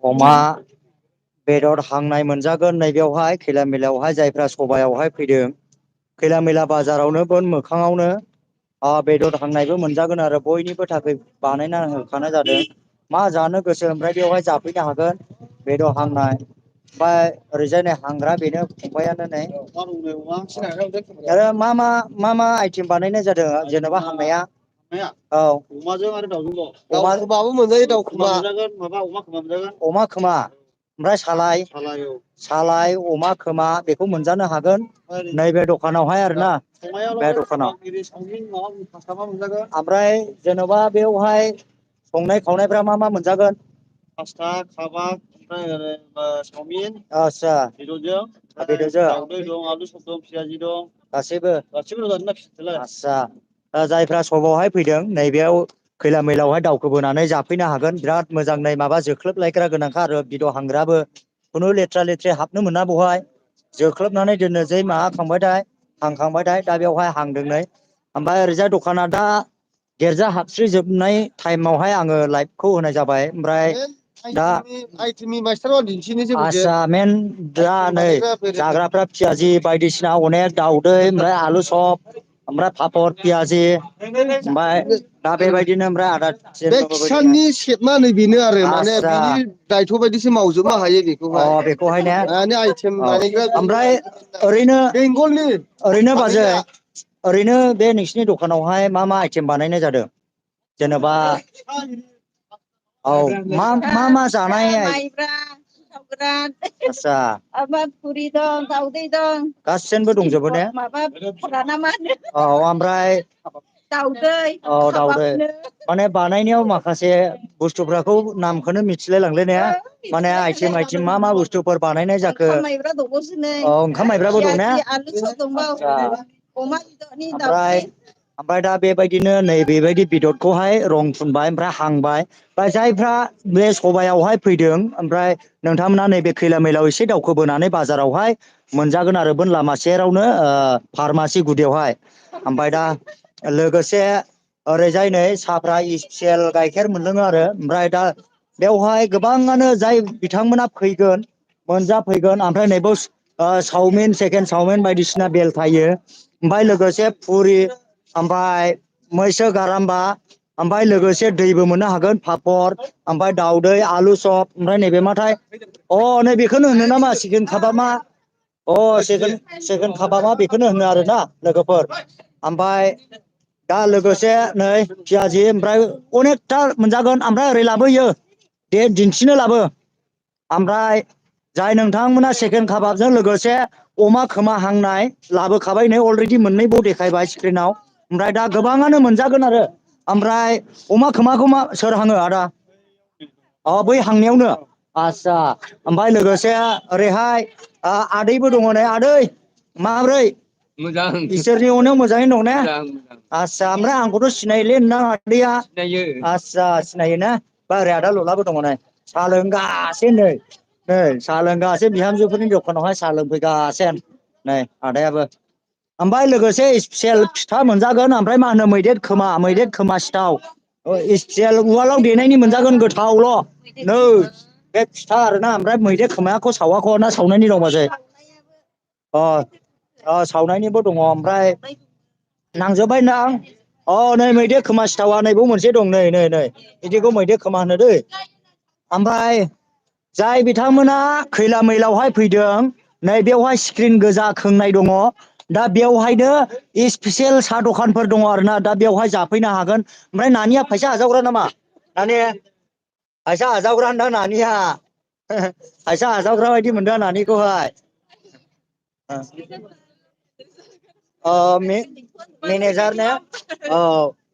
अमा बेदर हांनाय मोनजागोन नैबेयावहाय खैला मैलायावहाय जायफ्रा सभायावहाय फैदों खैला मैला बाजारावनो मोखाङावनो बेदर हांनायबो मोनजागोन आरो बयनिबो थाखाय बानायना होखानाय जादों मा जानो गोसो ओमफ्राय बेवहाय जाफैनो हागोन बेदर हांनाय ओमफ्राय ओरैजाय नै हांग्रा बेनो फंबायानो नै आरो मा आइटेम बानायनाय जादों जेन'बा हांनाया औ अमाजों आरो दाउजों दाउखोमाबो मोनजायो दाउखोमा मोनजागोन माबा अमा खोमा मोनजागोन अमा खोमा ओमफ्राय सालाय अमा खोमा बेखौ मोनजानो हागोन नैबे दखानावहाय आरोना बे दखानाव ओमफ्राय जेन'बा बेवहाय संनाय खावनायफ्रा मा मोनजागोन पास्ता काबाब ओमफ्राय ओरै चावमिन आदसा बेदरजों दाउदै दं आलु सब दं पियाजि दं गासैबो दं आदसा जायफ्रा सबावहाय फैदों नैबेयाव खैला मैलायावहाय दावखोबोनानै जाफैनो हागोन बिराद मोजां नै माबा जोख्लोबलायग्रा गोनांखा आरो बिदर हांग्राबो खुनु लेथ्रा लेथ्रि हाबनो मोना बेवहाय जोख्लोबनानै दोननो जै माबाखांबायथाय हांखांबायथाय दा बेवहाय हांदों नै ओमफ्राय ओरैजाय दखाना दा गिर्जा हाबस्रिजोबनाय टाइमावहाय आङो लाइभखौ होनाय जाबाय ओमफ्राय दा आइटेमनि मास्टारा दिन्थिनोसै आदसा मेन दा नै जाग्राफ्रा पियाजि बायदिसिना अनेक दाउदै ओमफ्राय आलु सब ओमफ्राय पापर पियाजि ओमफ्राय दा बेबायदिनो ओमफ्राय आदा बे किसाननि सेबआ नै बेनो आरो माने बिनि दायथ' बायदिसो मावजोबनो हायो बेखौहाय ने आइटेम बानायग्रा ओमफ्राय ओरैनो बेंगलनि ओरैनो बाजै ओरैनो बे नोंसिनि दखानावहाय मा आइटेम बानायनाय जादों जेनेबा औ मा जानाय आदसा फुरि दं दाउदै दं गासिनबो दंजोबो ने माबा ना मा होनो औ ओमफ्राय दाउदै माने बानायनायाव माखासे बुस्थुफोरखौ नामखौनो मिथिलाय लांलाय ने माने आइटेम मा बुस्थुफोर बानायनाय जाखो ओंखाम माइब्राबो दं ने ओमफ्राय दा बेबायदिनो नै बेबायदि बेदरखौहाय रं फुनबाय ओमफ्राय हांबाय बा जायफ्रा बे सभायावहाय फैदों ओमफ्राय नोंथांमोना नैबे खैला मैलायाव एसे दावखोबोनानै बाजारावहाय मोनजागोन आरो बोन लामा सेरावनो फार्मासि गुदियावहाय ओमफ्राय दा लोगोसे ओरैजाय नै साफ्रा स्पेसियेल गाइखेर मोनलोङो आरो ओमफ्राय दा बेवहाय गोबाङानो जाय बिथांमोना फैगोन मोनजाफैगोन ओमफ्राय नैबाव चावमिन सेकेन्ड चावमिन बायदिसिना बेल थायो ओमफ्राय लोगोसे फुरि ओमफ्राय मैसो गारामबा ओमफ्राय लोगोसे दैबो मोननो हागोन पापर ओमफ्राय दाउदै आलु सप ओमफ्राय नैबे माथाय नै बेखौनो होनो नामा चिकेन काबाब सेकेन्ड काबाबा बेखौनो होनो आरोना लोगोफोर ओमफ्राय दा लोगोसे नै पियाजि ओमफ्राय अनेकथा मोनजागोन ओमफ्राय ओरै लाबोयो दे दिन्थिनो लाबो ओमफ्राय जाय नोंथांमोना सेकेन्ड काबाबजों लोगोसे अमा खोमा हांनाय लाबोखाबाय नै अलरेडि मोननैबाव देखायबाय स्क्रिनाव ओमफ्राय दा गोबाङानो मोनजागोन आरो ओमफ्राय अमा खोमाखौ सोर हाङो आदा बै हांनायावनो आदसा ओमफ्राय लोगोसे ओरैहाय आदैबो दङ नै आदै माब्रै मोजां इसोरनि अनायाव मोजाङै दं ने आदसा ओमफ्राय आंखौथ' सिनायोलै नोंना आदैया आदसा सिनायोना बा ओरै आदा ललाबो दङ नै साहा लोंगासिनो नै साहा लोंगासिनो बिहामजोफोरनि दखानावहाय साहा लोंफैगासिनो नै आदायाबो ओमफ्राय लोगोसे स्पेसियेल फिथा मोनजागोन ओमफ्राय मा होनो मैदेर खोमा सिथाव स्पेसियेल उवालाव देनायनि मोनजागोन गोथावल' नै बे फिथा आरोना ओमफ्राय मैदेर खोमायाखौ सावाखै ना सावनायनि दं बाजै सावनायनिबो दङ ओमफ्राय नांजोबबाय दां नै मैदेर खोमा सिथावा नैबाव मोनसे दं नै बिदिखौ मैदेर खोमा होनो दै ओमफ्राय जाय बिथांमोना खैला मैलावहाय फैदों नै बेवहाय स्क्रिन गोजा खोंनाय दङ दा बेवहायनो स्पेसियेल साहा दखानफोर दङ आरोना दा बेवहाय जाफैनो हागोन ओमफ्राय नानिया फैसा आजावग्रा नामा नानि फैसा आजावग्रा होनदां नानिया फैसा आजावग्रा बायदि मोनदों नानिखौहाय मेनेजार ने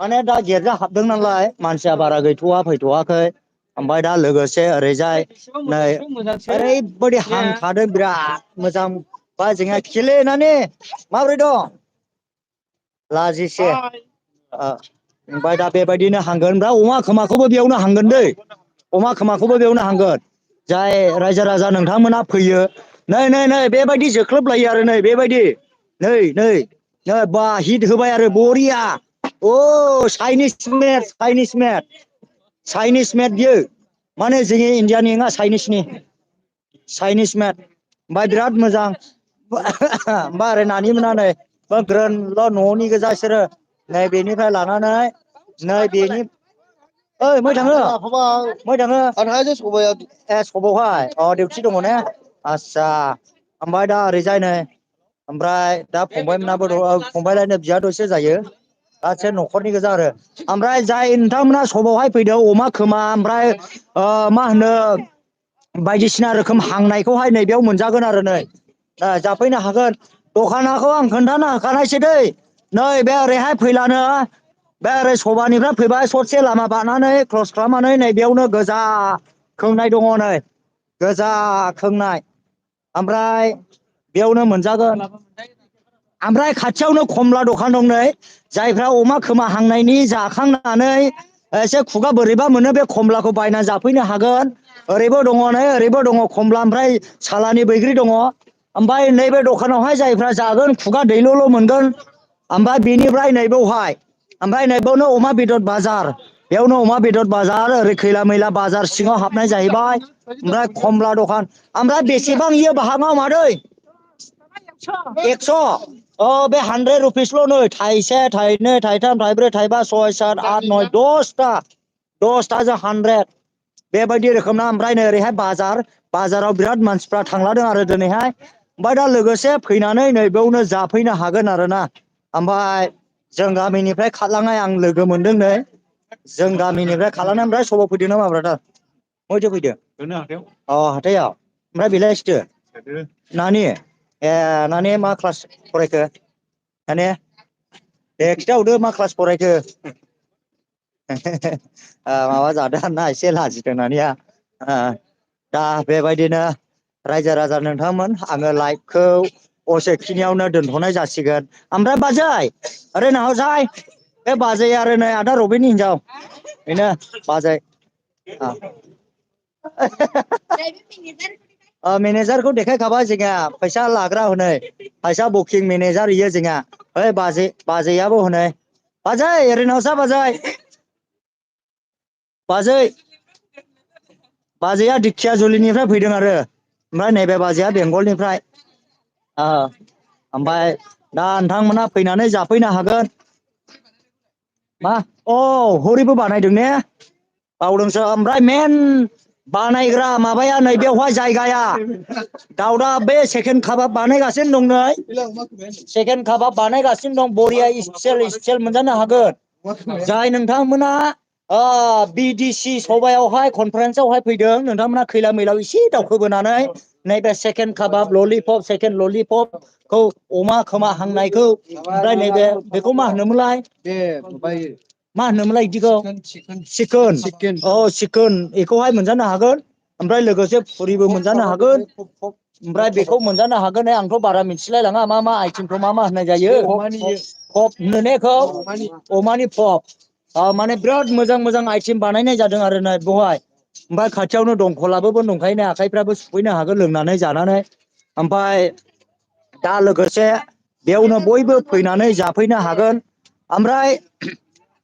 माने दा गिर्जा हाबदों नालाय मानसिया बारा गैथ'वा फैथ'वाखै ओमफ्राय दा लोगोसे ओरैजाय नै ओरैबायदि हांखादों बिराद मोजां बा जोंहा खिले नानि माबोरै दं लाजिसे ओमफ्राय दा बेबायदिनो हांगोन ओमफ्राय अमा खोमाखौबो बेयावनो हांगोन दै अमा खोमाखौबो बेयावनो हांगोन जाय रायजो राजा नोंथांमोना फैयो नै बेबायदि जोख्लोबलायो आरो नै बेबायदि नै बा हिट होबाय आरो बरिया चाइनिस मेट बियो माने जोंनि इण्डियानि नङा चाइनिस मेड ओमफ्राय बिराद मोजां ओमफ्राय ओरै नानि मोना नै ग्रोनल' न'नि गोजा बिसोरो नै बेनिफ्राय लानानै नै बेनि ओइ मै थाङो मै थाङो ए सबावहाय अ डिउटि दङ ने आस्सा ओमफ्राय दा ओरैजाय नै ओमफ्राय दा फंबाय मोनाबो फंबायलायनो बियादैसो जायो गासै न'खरनि गोजा आरो ओमफ्राय जाय नोंथांमोना सबावहाय फैदो अमा खोमा ओमफ्राय मा होनो बायदिसिना रोखोम हांनायखौहाय नैबेयाव मोनजागोन आरो नै जाफैनो हागोन दखानाखौ आं खोन्थानो होखानायसै दै नै बे ओरैहाय फैलानो बे ओरै सबानिफ्राय फैबाय ससे लामा बारनानै क्रस खालामनानै नैबेयावनो गोजा खोंनाय दङ नै गोजा खोंनाय ओमफ्राय बेयावनो मोनजागोन ओमफ्राय खाथियावनो खमला दखान दं नै जायफ्रा अमा खोमा हांनायनि जाखांनानै एसे खुगा बोरैबा मोनो बे खमलाखौ बायना जाफैनो हागोन ओरैबो दङ नै ओरैबो दङ खमला ओमफ्राय सालानि बैग्रि दङ ओमफ्राय नैबे दखानावहाय जायफ्रा जागोन खुगा दैल'ल' मोनगोन ओमफ्राय बेनिफ्राय नैबावहाय ओमफ्राय नैबावनो अमा बेदर बाजार बेयावनो अमा बेदर बाजार ओरै खैला मैला बाजार सिङाव हाबनाय जाहैबाय ओमफ्राय खमला दखान ओमफ्राय बेसेबां इयो बाहागआव मादै 100 अ बे 100 रुपिसल' नै थाइसे थाइनै थाइथाम थाइब्रै थाइबा सय सात आठ नय 10था 100 बेबायदि रोखोमना ओमफ्राय नै ओरैहाय बाजाराव बिराद मानसिफ्रा थांलादों आरो दिनैहाय ओमफ्राय दा लोगोसे फैनानै नै बेयावनो जाफैनो हागोन आरोना ओमफ्राय जों गामिनिफ्राय खारलांनाय आं लोगो मोनदों नै जों गामिनिफ्राय खालामनाय ओमफ्राय सबाव फैदों नामा ब्रादार मयथो फैदों अ हाथायाव ओमफ्राय बेलाय सिथो नानि ए नानि मा क्लास फरायखो नानि दे खिथाहरदो मा क्लास फरायखो माबा जादों आरोना एसे लाजिदों नानिया दा बेबायदिनो रायजो राजा नोंथांमोन आङो लाइभखौ असेखिनियावनो दोनथ'नाय जासिगोन ओमफ्राय बाजै ओरै नाहरसाय बे बाजै आरो नै आदा रबिनि हिनजाव बेनो बाजै मेनेजारखौ देखायखाबाय जोंहा फैसा लाग्रा हनै फैसा बुकिं मेनेजार इयो जोंहा ओइ बाजैयाबो हनै बाजै ओरै नाहरसाय बाजै बाजैया दिखियाजुलिनिफ्राय फैदों आरो ओमफ्राय नैबे बाजैया बेंगलनिफ्राय ओमफ्राय दा नोंथांमोना फैनानै जाफैनो हागोन मा अ हरैबो बानायदों ने बावदोंसो ओमफ्राय मेन बानायग्रा माबाया नैबेयावहाय जायगाया दाउदा बे सेकेन्ड काबाब बानायगासिनो दं नै सेकेन्ड काबाब बानायगासिनो दं बरिया स्पेसियेल मोनजानो हागोन जाय नोंथांमोना बिडिसि सभायावहाय कनफारेन्सआवहाय फैदों नोंथांमोना खैला मैलाव एसे दावखोबोनानै नैबे सेकेन्ड काबाब ललिपप सेकेन्ड ललिपपखौ अमा खोमा हांनायखौ ओमफ्राय नैबे बेखौ मा होनोमोनलाय मा होनोमोनलाय बिदिखौ चिकेन चिकेन बेखौहाय मोनजानो हागोन ओमफ्राय लोगोसे फुरिबो मोनजानो हागोन ओमफ्राय बेखौ मोनजानो हागोन आंथ' बारा मिथिलाय लाङा मा आइटेमखौ मा होननाय जायो पप होनो ने बेखौ अमानि पप माने बिराद मोजां आइटेम बानायनाय जादों आरो ना बेवहाय ओमफ्राय खाथियावनो दंखलाबो दंखायो आखाइफ्राबो सुफैनो हागोन लोंनानै जानानै ओमफ्राय दा लोगोसे बेयावनो बयबो फैनानै जाफैनो हागोन ओमफ्राय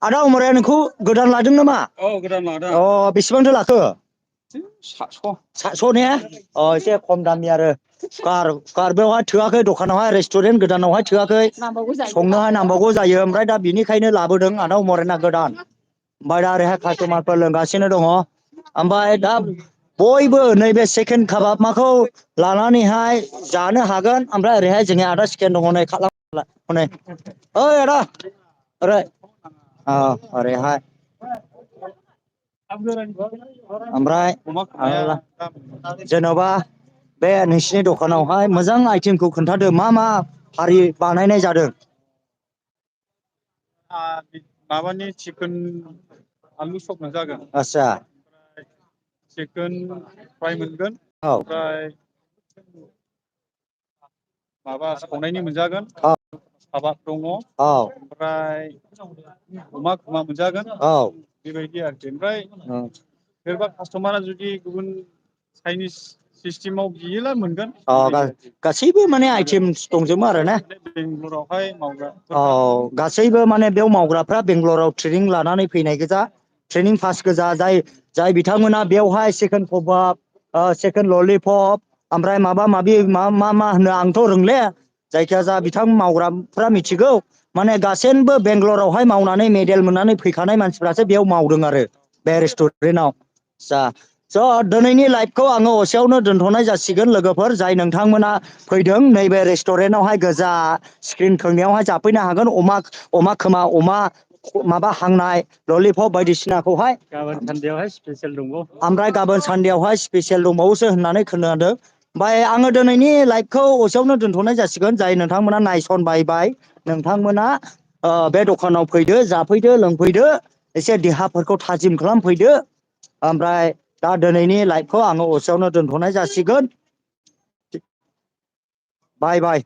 आदा अमरया नोंखौ गोदान लादों नामा गोदान लादों बेसेबांथो लाखो 700 ने एसे खम दामनि आरो कुकार बेवहाय थोआखै दखानावहाय रेस्टुरेन्ट गोदानावहाय थोआखै संनोहाय नांबावगौ जायो ओमफ्राय दा बिनिखायनो लाबोदों आदा अमरना गोदान ओमफ्राय दा ओरैहाय कास्ट'मारफोर लोंगासिनो दङ ओमफ्राय दा बयबो नैबे सेकेन्ड काबाब माखौ लानानैहाय जानो हागोन ओमफ्राय ओरैहाय जोंनि आदा सिकेन दङ नै हनै ओइ आदा ओरै ओरैहाय ओमफ्राय जेन'बा बे नोंसिनि दखानावहाय मोजां आइटेमखौ खोन्थादो मा हारि बानायनाय जादों माबानि चिकेन आलु सब मोनजागोन आदसा चिकेन फ्राय मोनगोन औ ओमफ्राय माबा सावनायनि मोनजागोन औ काबाब दङ औ ओमफ्राय अमा खोमा मोनजागोन औ बेबायदि आरोखि ओमफ्राय सोरबा कास्ट'मारा जुदि गुबुन चाइनिस सिस्टेमाव बियोला मोनगोन गासैबो माने आइटेमस दंजोबो आरो ना बेंगलरावहाय मावग्रा गासैबो माने बेयाव मावग्राफ्रा बेंगलराव ट्रेनिं लानानै फैनाय गोजा ट्रेनिं पास गोजा जाय बिथांमोना बेवहाय सेकेन्ड कबाब सेकेन्ड ललिपप ओमफ्राय माबा माबि मा होनो आंथ' रोंले जायखिजाया बिथां मावग्राफ्रा मिथिगौ माने गासैबो बेंगलरावहाय मावनानै मेडेल मोननानै फैखानाय मानसिफ्रासो बेयाव मावदों आरो बे रेस्टुरेन्टआव स' दिनैनि लाइफखौ आङो असेयावनो दोनथ'नाय जासिगोन लोगोफोर जाय नोंथांमोना फैदों नैबे रेस्टुरेन्टआवहाय गोजा स्क्रिन खोंनायावहाय जाफैनो हागोन अमा खोमा अमा माबा हांनाय ललिपप बायदिसिनाखौहाय गाबोन सानदेआवहाय स्पेसियेल दंबावो ओमफ्राय गाबोन सानदेआवहाय स्पेसियेल दंबावोसो होननानै खोनादों ओमफ्राय आङो दिनैनि लाइफखौ असेयावनो दोनथ'नाय जासिगोन जाय नोंथांमोना नायसनबाय नोंथांमोना बे दखानाव फैदो जाफैदो लोंफैदो एसे देहाफोरखौ थाजिम खालामफैदो ओमफ्राय दा दिनैनि लाइफखौ आङो असेयावनो दोनथ'नाय जासिगोन बाय बाय